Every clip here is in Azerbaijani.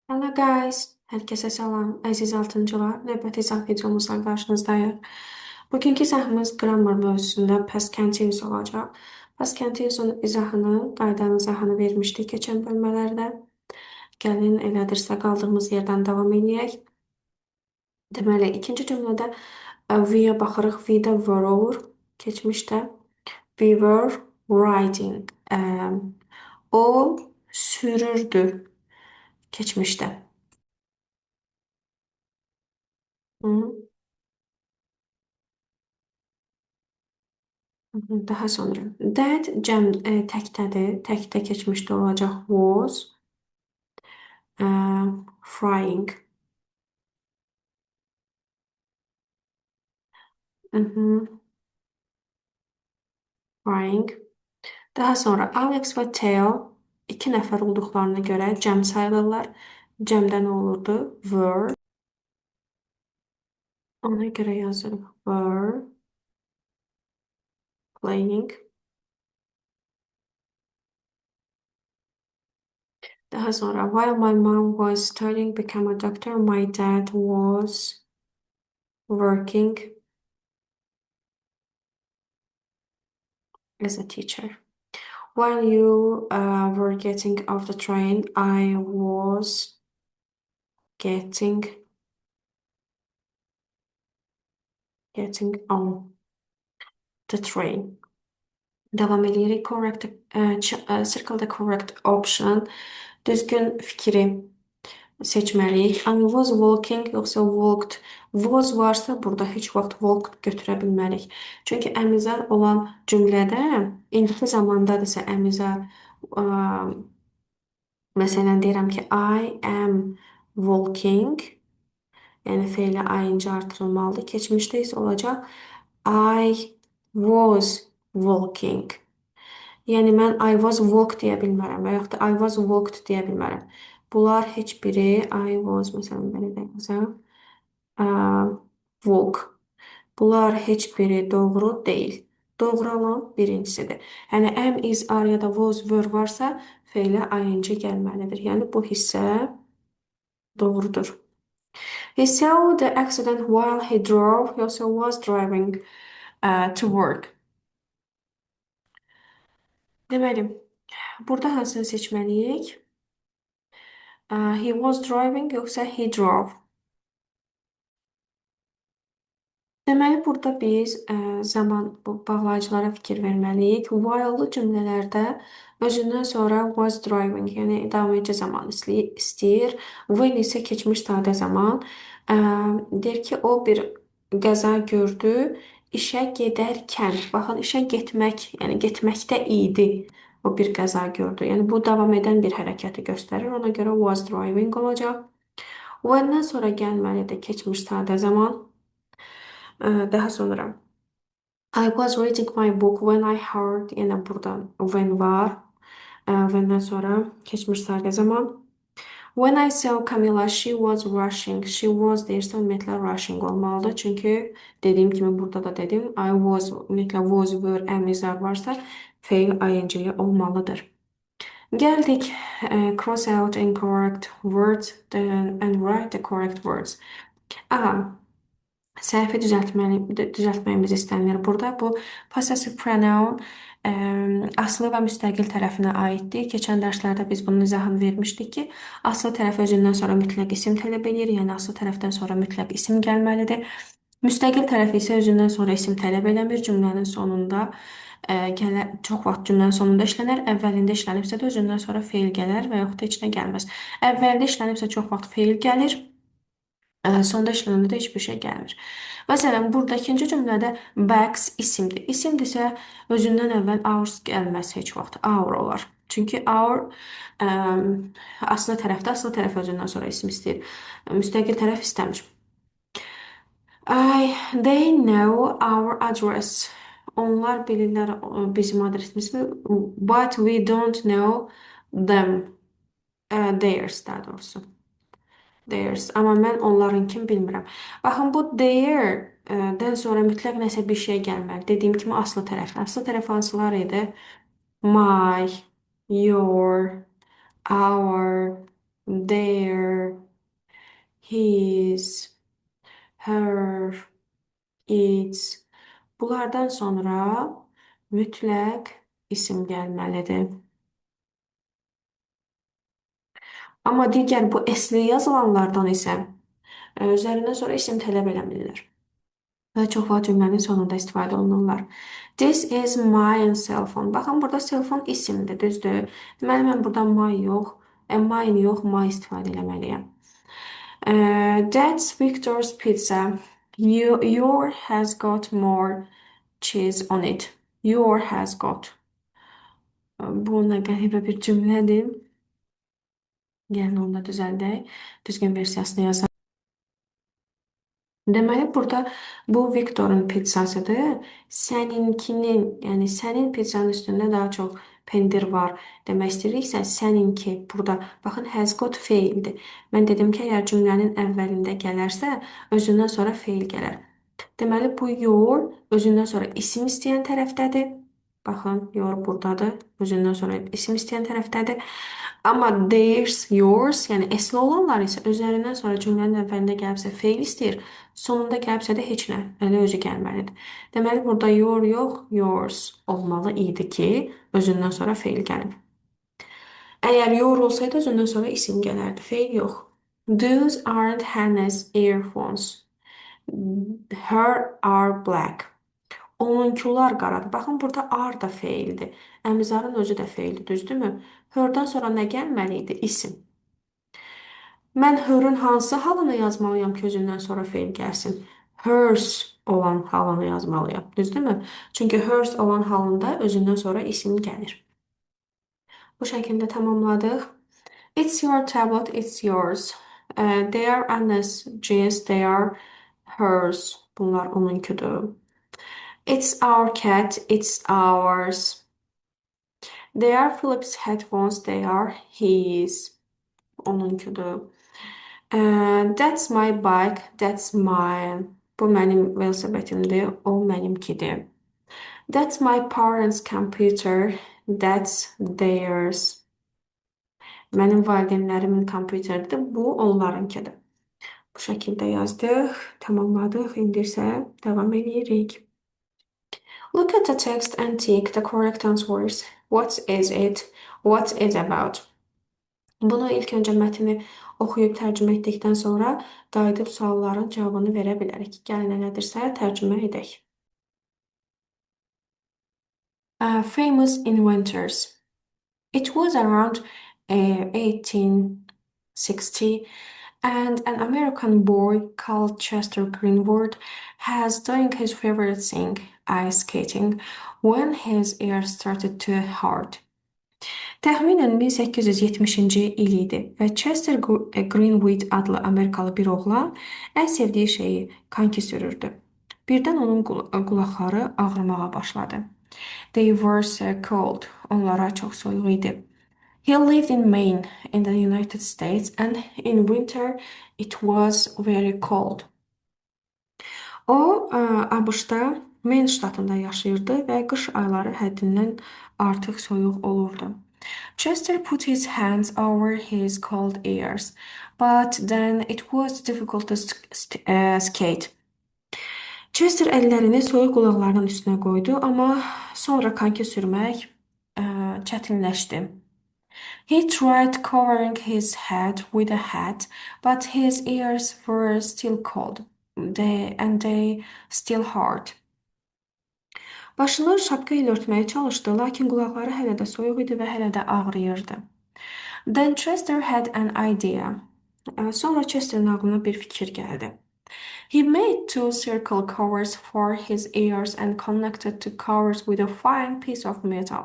Hello guys, hər kəsə salam, əziz altıncılar. Növbəti izah videomuzla qarşınızdayıq. Bugünkü izahımız grammar mövzusunda past continuous olacaq. Past continuous izahını, qaydanın izahını vermişdik keçən bölmələrdə. Gəlin, elədirsə qaldığımız yerdən davam eləyək. Deməli, ikinci cümlədə we-yə baxırıq. We-də were olur keçmişdə. We were riding. O sürürdü keçmişdə. Hı. Daha sonra that cəm təkdədir. Təkdə keçmişdə olacaq was frying. Frying. Daha sonra Alex və Theo iki nəfər olduqlarına görə cəm sayılırlar. Cəmdə nə olurdu? Were. Ona görə yazırıq were playing. Daha sonra while my mom was studying become a doctor, my dad was working as a teacher. While you were getting off the train, I was getting on the train. Davam eləyirik. Correct, circle the correct option. Düzgün fikri seçməliyik. I was walking yoxsa walked. Was varsa burada heç vaxt walked götürə bilmərik. Çünki əmizar olan cümlədə indiki zamandadırsa əmizar, məsələn deyirəm ki, I am walking, yəni fe'lə ing artırılmalıdır. Keçmişdə isə olacaq I was walking. Yəni mən I was walk deyə bilmərəm və yaxud da I was walked deyə bilmərəm. Bunlar heç biri I was məsələn belə də yazaq. Walk. Bunlar heç biri doğru deyil. Doğru olan birincisidir. Yəni am, is, are ya da was, were varsa fe'lə ing gəlməlidir. Yəni bu hissə doğrudur. He saw the accident while he drove. He also was driving to work. Deməli, burada hansını seçməliyik? He was driving yoxsa he drove? Deməli, burada biz zaman bu bağlayıcılara fikir verməliyik. While-lı cümlələrdə özündən sonra was driving, yəni davam edici zaman istəyir. When isə keçmiş sadə zaman. Deyir ki, o bir qəza gördü işə gedərkən. Baxın, işə getmək, yəni getməkdə idi. O bir qəza gördü. Yəni bu davam edən bir hərəkəti göstərir. Ona görə was driving olacaq. When-dən sonra gəlməlidir keçmiş sadə zaman. Daha sonra I was reading my book when I heard, yenə burada when var. When-dən sonra keçmiş sadə zaman. When I saw Camilla, she was rushing. She was deyirsə, ümumiyyətlə rushing olmalıdır. Çünki dediyim kimi burada da dedim. I was, ümumiyyətlə was, were, am, is, are varsa feil ing-li olmalıdır. Gəldik cross out incorrect words and write the correct words. Aha, səhvi düzəltməyimiz istənilir burada. Bu possessive pronoun asılı və müstəqil tərəfinə aiddir. Keçən dərslərdə biz bunun izahını vermişdik ki, asılı tərəf özündən sonra mütləq isim tələb edir, yəni asılı tərəfdən sonra mütləq isim gəlməlidir. Müstəqil tərəf isə özündən sonra isim tələb eləmir. Cümlənin sonunda gələ, çox vaxt cümlənin sonunda işlənər. Əvvəlində işlənibsə də özündən sonra feil gələr və yaxud da heç nə gəlməz. Əvvəldə işlənibsə çox vaxt feil gəlir. Sonda işlənəndə də heç bir şey gəlmir. Məsələn, burada ikinci cümlədə bags isimdir. İsimdirsə, özündən əvvəl ours gəlməz heç vaxt. Our olar. Çünki our asılı tərəfdə, asılı tərəf özündən sonra isim istəyir. Müstəqil tərəf istəmir. They know our address. Onlar bilirlər bizim adresimizi. But we don't know them. Theirs daha doğrusu. Theirs. Amma mən onlarınkini bilmirəm. Baxın, bu their-dən sonra mütləq nəsə bir şey gəlməli. Dediyim kimi asılı tərəfdə. Asılı tərəf hansılar idi? My, your, our, their, his, her, its. Bunlardan sonra mütləq isim gəlməlidir. Amma digər bu S-li yazılanlardan isə özlərindən sonra isim tələb eləmirlər. Və çox vaxt cümlənin sonunda istifadə olunurlar. This is my cell phone. Baxın, burada cell phone isimdir, düzdür? Deməli, mən burada my yox, mine yox, my istifadə eləməliyəm. That's Victor's pizza. Your has got more cheese on it. Your has got. Bu nə qəribə bir cümlədir. Gəlin onu da düzəldək. Düzgün versiyasını yazaq. Deməli, burada bu Victor'un pizzasıdır. Səninkinin, yəni sənin pizzanın üstündə daha çox pendir var demək istəyiriksə, səninki burada, baxın, has got feildir. Mən dedim ki, əgər cümlənin əvvəlində gələrsə, özündən sonra feil gələr. Deməli, bu your özündən sonra isim istəyən tərəfdədir. Baxın, your buradadır. Özündən sonra isim istəyən tərəfdədir. Amma theirs, yours, yəni S-li olanlar isə özlərindən sonra cümlənin əvvəlində gəlibsə feil istəyir, sonunda gəlibsə də heç nə, elə özü gəlməlidir. Deməli, burada your yox, yours olmalı idi ki, özündən sonra feil gəlib. Əgər your olsaydı, özündən sonra isim gələrdi, feil yox. Those aren't Hannah's earphones. Her are black. Onunkular qaradır. Baxın, burada are da feildir. Əmizarın özü də feildir, düzdürmü? Her'dan sonra nə gəlməli idi? İsim. Mən her'ın hansı halını yazmalıyam ki, özündən sonra feil gəlsin? Hers olan halını yazmalıyam, düzdürmü? Çünki hers olan halında özündən sonra isim gəlir. Bu şəkildə tamamladıq. It's your tablet, it's yours. They are Anna's jeans, they are hers. Bunlar onunkudur. It's our cat, it's ours. They are Philip's headphones, they are his. Onunkudur. That's my bike, that's mine. Bu mənim velosipedimdir, o mənimkidir. That's my parents' computer, that's theirs. Mənim valideynlərimin kompüteridir, bu onlarınkidir. Bu şəkildə yazdıq, tamamladıq. İndi isə davam edirik. Look at the text and tick the correct answers. What is it? What is about? Bunu ilk öncə mətni oxuyub tərcümə etdikdən sonra qayıdıb sualların cavabını verə bilərik. Gəlin nə nədirsə tərcümə edək. Famous inventors. It was around 1860 and an American boy called Chester Greenwood has doing his favorite thing, ice skating, when his ears started to hurt. Təxminən 1870-ci il idi və Chester Greenwood adlı Amerikalı bir oğlan ən sevdiyi şeyi konki sürürdü. Birdən onun qulaqları ağrımağa başladı. They were so cold. Onlara çox soyuq idi. He lived in Maine in the United States and in winter it was very cold. O, ABŞ-da Maine ştatında yaşayırdı və qış ayları həddindən artıq soyuq olurdu. Chester put his hands over his cold ears, but then it was difficult to skate. Chester əllərini soyuq qulaqlarının üstünə qoydu, amma sonra konki sürmək çətinləşdi. He tried covering his head with a hat, but his ears were still cold, and they still hurt. Başını şapka ilə örtməyə çalışdı, lakin qulaqları hələ də soyuq idi və hələ də ağrıyırdı. Then Chester had an idea. Sonra Chester'ın ağlına bir fikir gəldi. He made two circle covers for his ears and connected the covers with a fine piece of metal.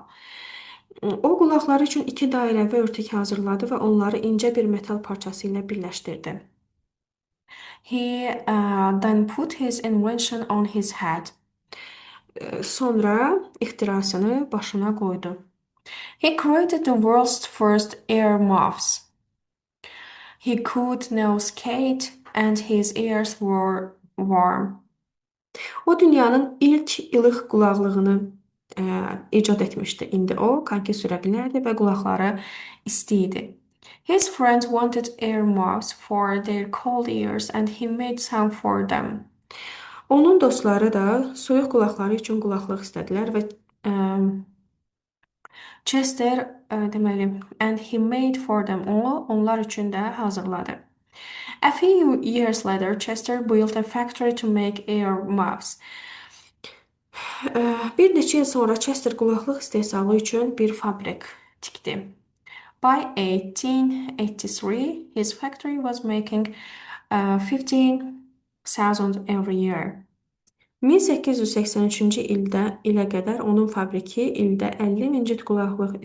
O qulaqları üçün iki dairəvi örtük hazırladı və onları incə bir metal parçası ilə birləşdirdi. He then put his invention on his head. Sonra ixtirasını başına qoydu. He created the world's first earmuffs. He could now skate and his ears were warm. O dünyanın ilk ilıq qulaqlığını icad etmişdi. İndi o konki sürə bilərdi və qulaqları isti idi. His friends wanted earmuffs for their cold ears and he made some for them. Onun dostları da soyuq qulaqları üçün qulaqlıq istədilər və Chester deməli, and he made for them all, onlar üçün də hazırladı. A few years later, Chester built a factory to make earmuffs. Bir neçə il sonra Chester qulaqlıq istehsalı üçün bir fabrik tikdi. By 1883, his factory was making 15,000 every year. 1883-cü ildə ilə qədər onun fabriki ildə 50 min cüt qulaqlıq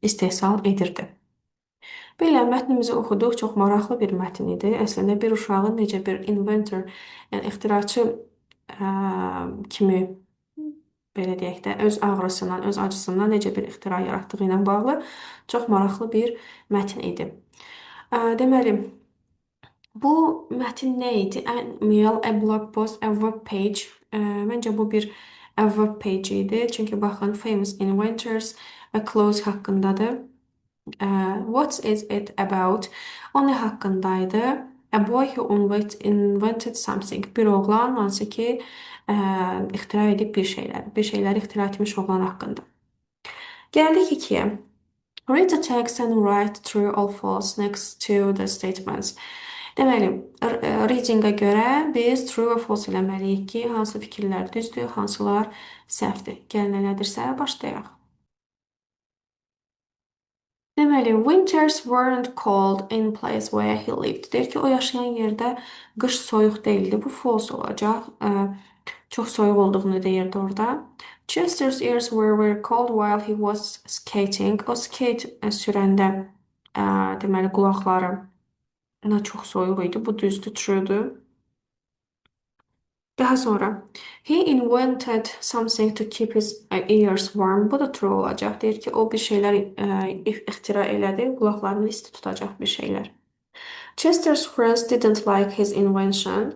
istehsal edirdi. Belə mətnimizi oxuduq. Çox maraqlı bir mətn idi. Əslində bir uşağın necə bir inventor, yəni ixtiraçı kimi belə deyək də, öz ağrısından, öz acısından necə bir ixtira yaratdığı ilə bağlı çox maraqlı bir mətn idi. Deməli, bu mətn nə idi? An email, a blog post, a web page. Məncə bu bir a web page idi. Çünki baxın, famous inventors və clothes haqqındadır. What is it about? O nə haqqındaydı? A boy who invented something. Bir oğlan hansı ki ixtira edib bir şeyləri. Bir şeyləri ixtira etmiş oğlan haqqında. Gəldik ikiyə. Read the text and write true or false next to the statements. Deməli, readingə görə biz true və false eləməliyik ki, hansı fikirlər düzdür, hansılar səhvdir. Gəlin elədirsə, başlayaq. Deməli, winters weren't cold in place where he lived. Deyir ki, o yaşayan yerdə qış soyuq deyildi. Bu false olacaq. Çox soyuq olduğunu deyirdi orada. Chester's ears were very cold while he was skating. O skate sürəndə, deməli, qulaqları çox soyuq idi. Bu düzdür, true'dur. Daha sonra, he invented something to keep his ears warm. Bu da true olacaq. Deyir ki, o bir şeylər ixtira elədi, qulaqlarını isti tutacaq bir şeylər. Chester's friends didn't like his invention.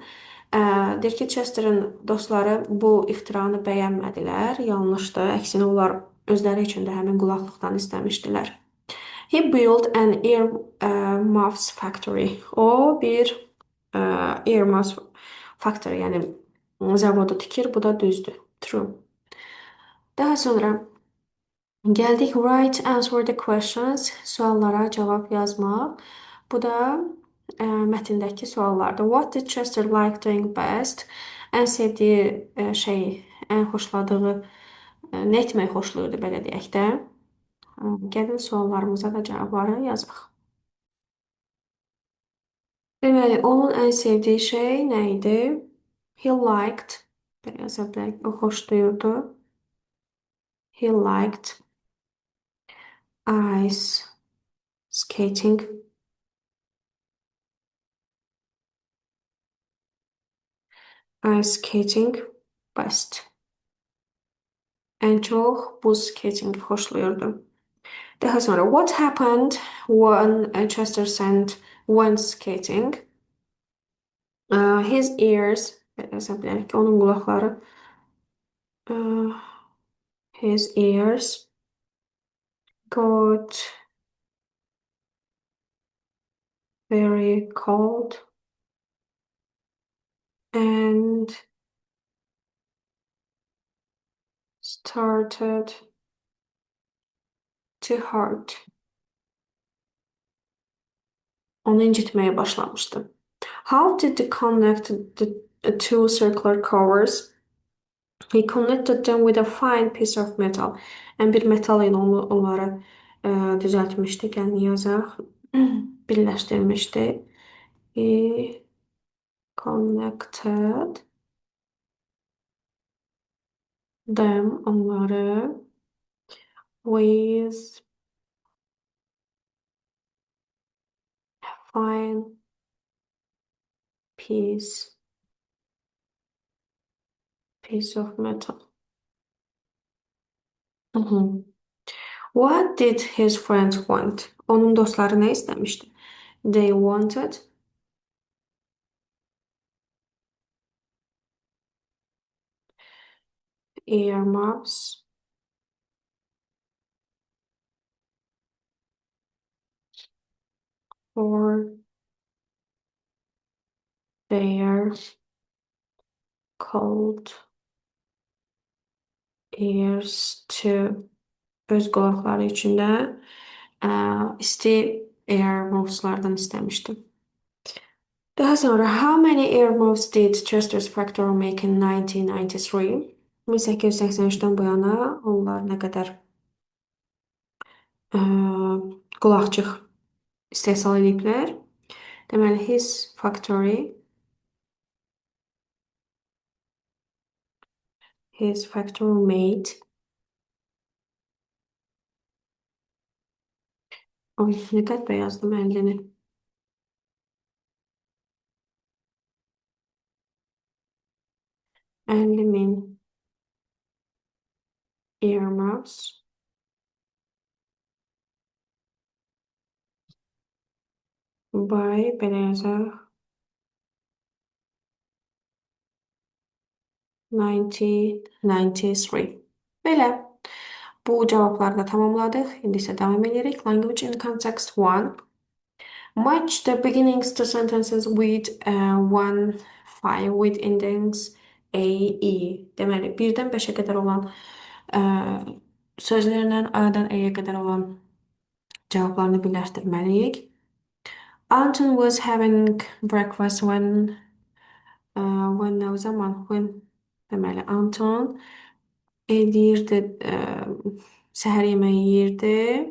Deyir ki, Chester'ın dostları bu ixtiranı bəyənmədilər. Yanlışdır. Əksinə, onlar özləri üçün də həmin qulaqlıqdan istəmişdilər. He built an ear muffs factory. O bir ear muffs factory, yəni zavodu tikir. Bu da düzdür. True. Daha sonra gəldik write, answer the questions. Suallara cavab yazmaq. Bu da mətndəki suallardır. What did Chester like doing best? Ən sevdiyi şey, ən xoşladığı, nə etməyi xoşlayırdı, belə deyək də. Gəlin suallarımıza da cavabları yazaq. Deməli, onun ən sevdiyi şey nə idi? He liked, belə yaza bilərik, o xoşlayırdı. He liked ice skating. Ice skating best. Ən çox buz skatingi xoşlayırdı. Daha sonra, what happened when Chester went skating? His ears, belə yaza bilərik ki, onun qulaqları, his ears got very cold and started to hurt. Onu incitməyə başlamışdı. How did he connect the two circular covers? He connected them with a fine piece of metal. Yəni bir metal ilə onları düzəltmişdi. Gəlin yazaq. Birləşdirmişdi. He connected them, onları, with a fine piece of metal. What did his friends want? Onun dostları nə istəmişdi? They wanted earmuffs For their cold ears to öz qulaqları üçün də isti earmuffslardan istəmişdi. Daha sonra how many earmuffs did Chester's Factory make in 1993? 1883-dən bu yana onlar nə qədər ə, qulaqcıq istehsal ediblər? Deməli, his factory made. Oy, nə qəribə yazdım 50-ni. 50 min earmuffs by belə yazaq 1993. Belə. Bu cavabları da tamamladıq. İndi isə davam edirik. Language in context 1. Match the beginnings to sentences with 1, 5 with endings A, E. Deməli, 1-dən 5-ə qədər olan sözlərlə A-dan E-yə qədər olan cavablarını birləşdirməliyik. Anton was having breakfast when nə zaman? When deməli, Anton edirdi, səhər yeməyi yeyirdi.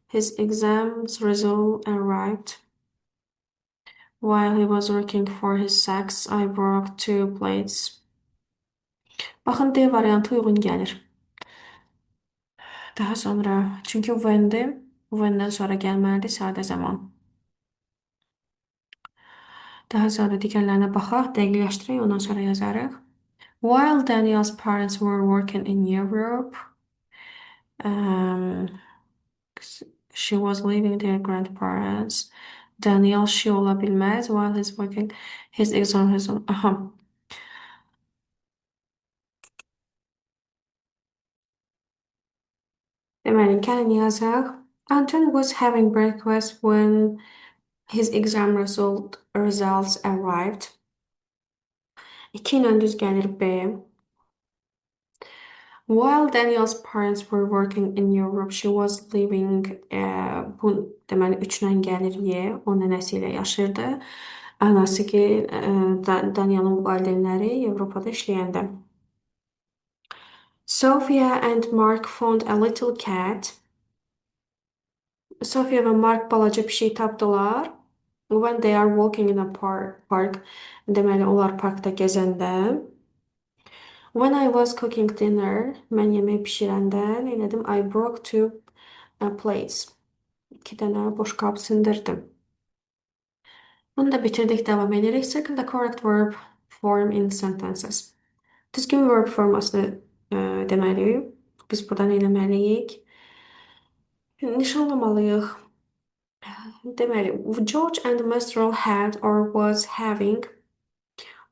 His exams result arrived. While he was working for his sacks, I broke two plates. Baxın, D variantı uyğun gəlir. Daha sonra, çünki when-dir. When-dən sonra gəlməlidir sadə zaman. Daha sonra digərlərinə baxaq, dəqiqləşdirək, ondan sonra yazarıq. While Daniel's parents were working in Europe, she was leaving their grandparents. Daniel she ola bilməz. While he's working, his exam has... Aha. Deməli, gəlin yazaq. Anton was having breakfast when his exam results arrived. 2 ilə düz gəlir B. While Daniel's parents were working in Europe, she was living, bu deməli 3 ilə gəlir Y, o nənəsi ilə yaşayırdı. Anası ki, Daniel'ın valideynləri Avropada işləyəndə. Sophia and Mark found a little cat. Sophia və Mark balaca pişik tapdılar. When they are walking in a park. Deməli, onlar parkda gəzəndə. When I was cooking dinner, mən yemək bişirəndə nə elədim? I broke two plates. 2 dənə boş qab sındırdım. Bunu da bitirdik, davam edirik. Circle the correct verb form in sentences. Düzgün verb formasını deməli, biz burada nə eləməliyik? Nişanlamalıyıq. Deməli, George and Mistral had or was having.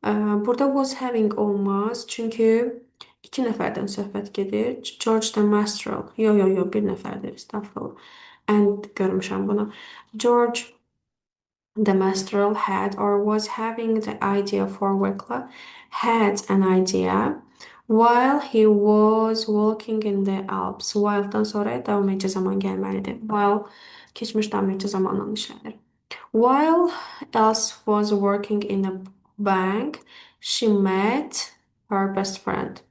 Burada was having olmaz. Çünki iki nəfərdən söhbət gedir. George the Mistral. Yo, yo, yo, bir nəfərdir. Estağfurullah. And görmüşəm bunu. George the Mistral had or was having the idea for Wikla. Had an idea while he was walking in the Alps. While'dan sonra davam edici zaman gəlməlidir. While keçmiş davam edici zamanla işlədir. While Else was working in a bank, she met her best friend.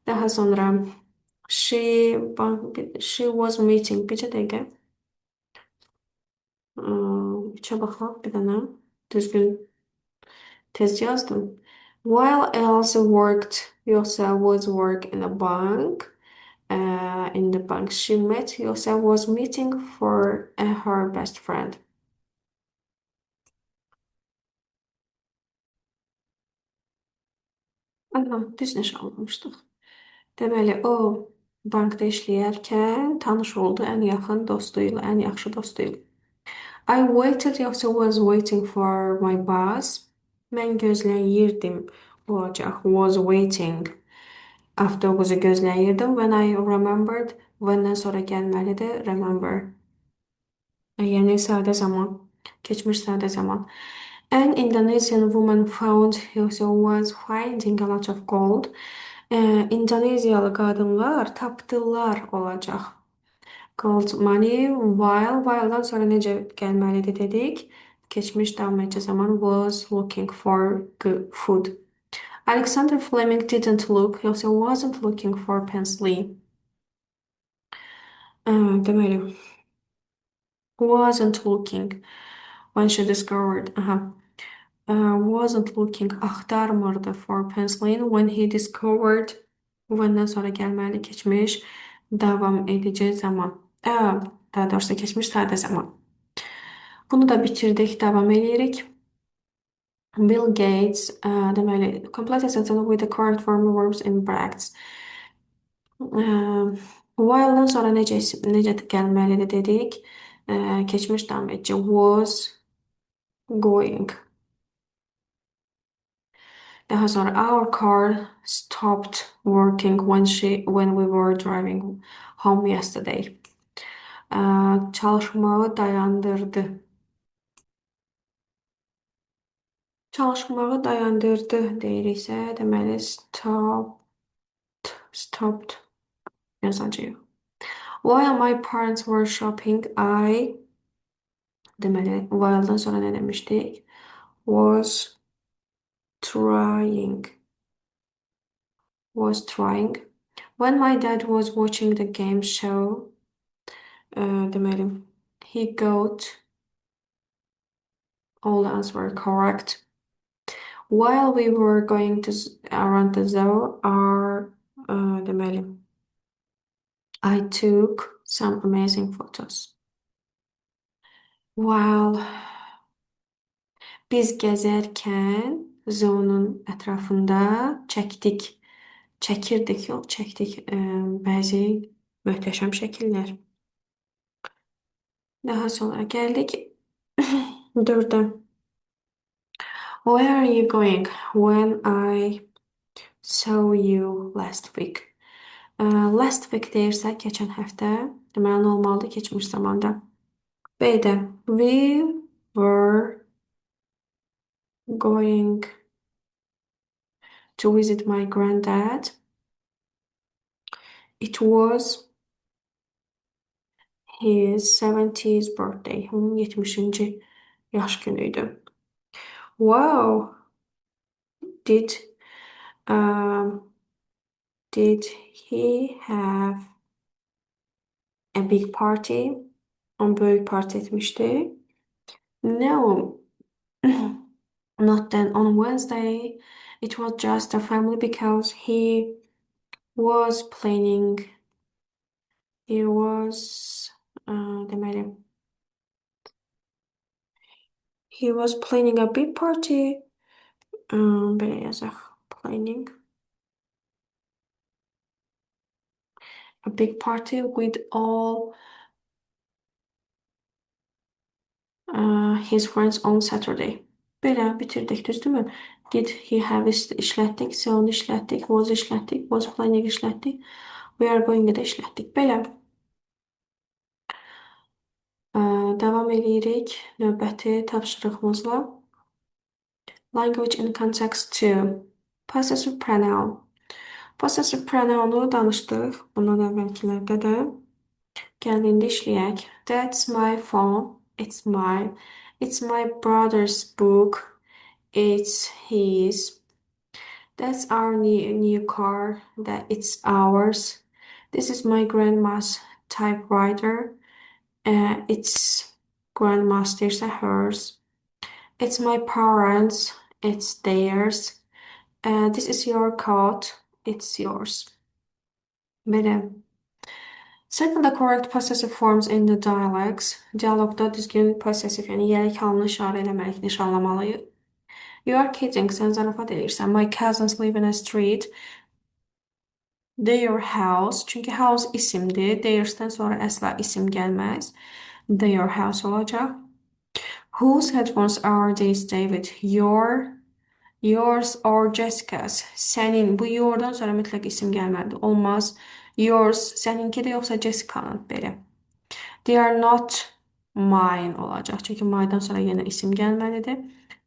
Daha sonra she was meeting. Bircə dəqiqə. Üçə baxaq bir dənə. Düzgün tez yazdım. While Else worked, yoxsa was work in a bank, in the bank she met, yoxsa was meeting for her best friend. Aha, düz nişanlamışdıq. Deməli, o bankda işləyərkən tanış oldu ən yaxın dostu ilə, ən yaxşı dostu ilə. I waited, yoxsa was waiting for my bus. Mən gözləyirdim olacaq. Was waiting. Avtobusu gözləyirdim. When I remembered, when-dən sonra gəlməlidir. Remember. Yəni sadə zaman, keçmiş sadə zaman. An Indonesian woman found yoxsa was finding a lot of gold. İndoneziyalı qadınlar tapdılar olacaq. Gold money while, while'dan sonra necə gəlməlidir dedik. Keçmiş davam edici zaman was looking for good food. Alexander Fleming didn't look, yoxsa wasn't looking for penicillin. Deməli, wasn't looking when she discovered. Aha. Wasn't looking, axtarmırdı for penicillin when he discovered. When'dən sonra gəlməli keçmiş davam edici zaman. Daha doğrusu keçmiş sadə zaman. Bunu da bitirdik, davam edirik. Bill Gates, deməli, complete a sentence with the correct form of verbs in brackets. While-dan sonra necə gəlməlidir dedik. Keçmiş davam edici was going. Daha sonra our car stopped working when we were driving home yesterday. Çalışmağı dayandırdı. Çalışmağı dayandırdı deyiriksə, deməli stopped yazacağıq. While my parents were shopping, I, deməli while-dan sonra nə demişdik? Was trying. Was trying. When my dad was watching the game show, deməli, he got all the answers were correct. While we were going to around the zoo, deməli, I took some amazing photos. While biz gəzərkən zoonun ətrafında çəkdik, çəkirdik, yox, çəkdik, bəzi möhtəşəm şəkillər. Daha sonra gəldik 4-ə. Where are you going when I saw you last week? Last week deyirsə, keçən həftə, deməli, nə olmalıdır keçmiş zamanda. B-də we were going to visit my granddad. It was his 70th birthday. Onun 70-ci yaş günü idi. Wow. Did he have a big party? On böyük parti etmişdi. No. Not then. On Wednesday, it was just a family because he was planning. He was, deməli, he was planning a big party. Belə yazaq. Planning a big party with all his friends on Saturday. Belə bitirdik, düzdürmü? Did he have işlətdik, so işlətdik, was işlətdik, was planning işlətdik, we are going də işlətdik. Belə. Davam eləyirik növbəti tapşırığımızla. Language in context 2. Possessive pronoun. Possessive pronounu danışdıq bundan əvvəlkilərdə də. Gəlin indi işləyək. That's my phone. It's mine. It's my brother's book. It's his. That's our new car. That it's ours. This is my grandma's typewriter. It's grandma's, deyirsə hers. It's my parents. It's theirs. This is your coat. It's yours. Belə. Circle the correct possessive forms in the dialogues. Dialoqda düzgün possessive, yəni yiyəlik halını işarə eləməliyik, nişanlamalıyıq. You are kidding, sən zarafat edirsən. My cousins live in a street. Their house, çünki house isimdir. Theirs'dən sonra əsla isim gəlməz. Their house olacaq. Whose headphones are these, David? Your, yours or Jessica's? Sənin. Bu your'dan sonra mütləq isim gəlməlidir. Olmaz. Yours, səninkidir yoxsa Jessica'nın? Belə. They are not Mine olacaq. Çünki my'dan sonra yenə isim gəlməlidir.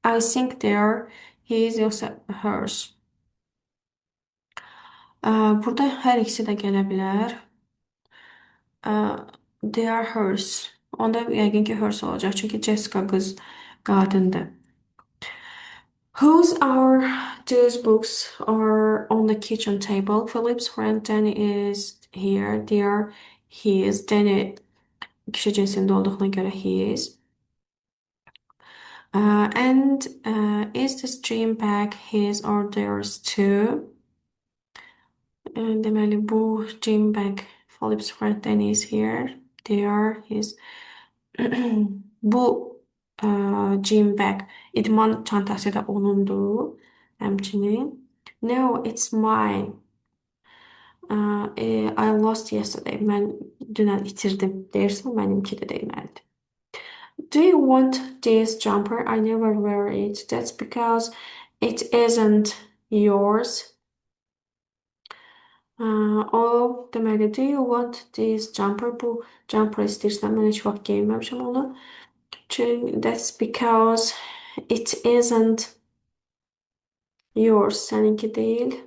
I think they're his yoxsa hers. Burada hər ikisi də gələ bilər. They are hers. Onda yəqin ki hers olacaq. Çünki Jessica qız qadındır. Whose are those books are on the kitchen table? Philip's friend Danny is here. They are his. Danny kişi cinsində olduğuna görə his. And is this gym bag his or theirs too? Deməli bu gym bag Philip's friend Danny is here. They are his. Bu gym bag idman çantası da onundur. Həmçinin. No, it's mine. I lost yesterday. Mən dünən itirdim. Deyirsən, mənimki də deməlidir. Do you want this jumper? I never wear it. That's because it isn't yours. O deməli, do you want this jumper? Bu jumper istəyirsən, mən heç vaxt geyinməmişəm onu. Çünki that's because it isn't yours. Səninki deyil.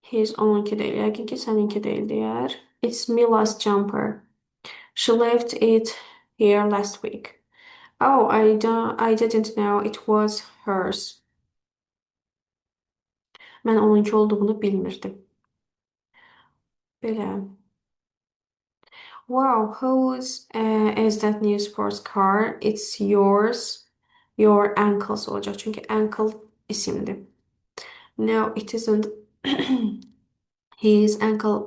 His onunki deyil. Yəqin ki, səninki deyil deyər. It's Mila's jumper. She left it here last week. Oh, I didn't know it was hers. Mən onunki olduğunu bilmirdim. Belə. Wow, whose is that new sports car? It's yours. Your uncle's olacaq. Çünki uncle isimdir. No, it isn't. His uncle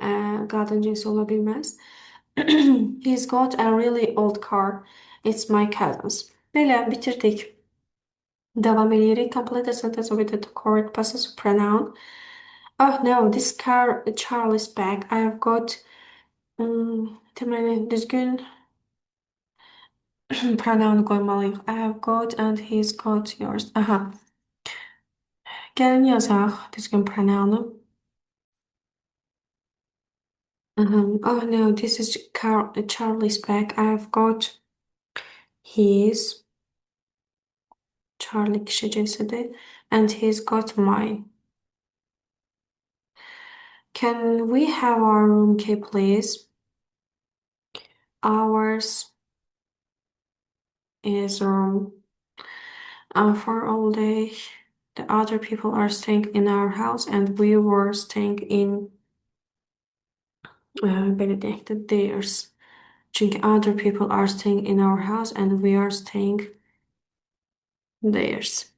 qadın cinsi ola bilməz. He's got a really old car. It's my cousin's. Belə bitirdik. Davam edirik. Complete the sentence with the correct possessive pronoun. Oh no, this car Charlie's bag. I have got deməli düzgün pronoun qoymalıyıq. I have got and he's got yours. Aha. Gəlin yazaq düzgün pronounu. Aha. Oh no, this is Charlie's bag. I have got his. Charlie kişi cinsidir. And he's got mine. Can we have our room key, please? Ours is room for all day. The other people are staying in our house and we were staying in belə deyək də theirs. Çünki other people are staying in our house and we are staying theirs.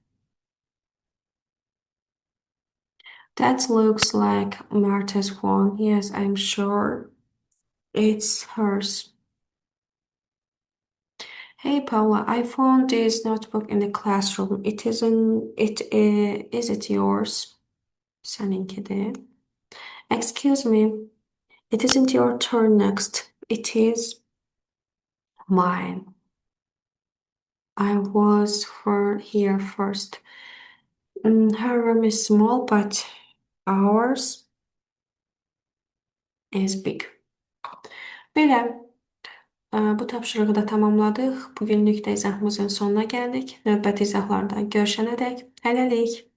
That looks like Martha's phone. Yes, I'm sure it's hers. Hey Paula, I found this notebook in the classroom. It isn't it is it yours? Səninkidir. Excuse me. It isn't your turn next. It is mine. I was for here first. Her room is small, but ours is big. Belə, bu tapşırığı da tamamladıq. Bugünlük də izahımızın sonuna gəldik. Növbəti izahlarda görüşənədək hələlik.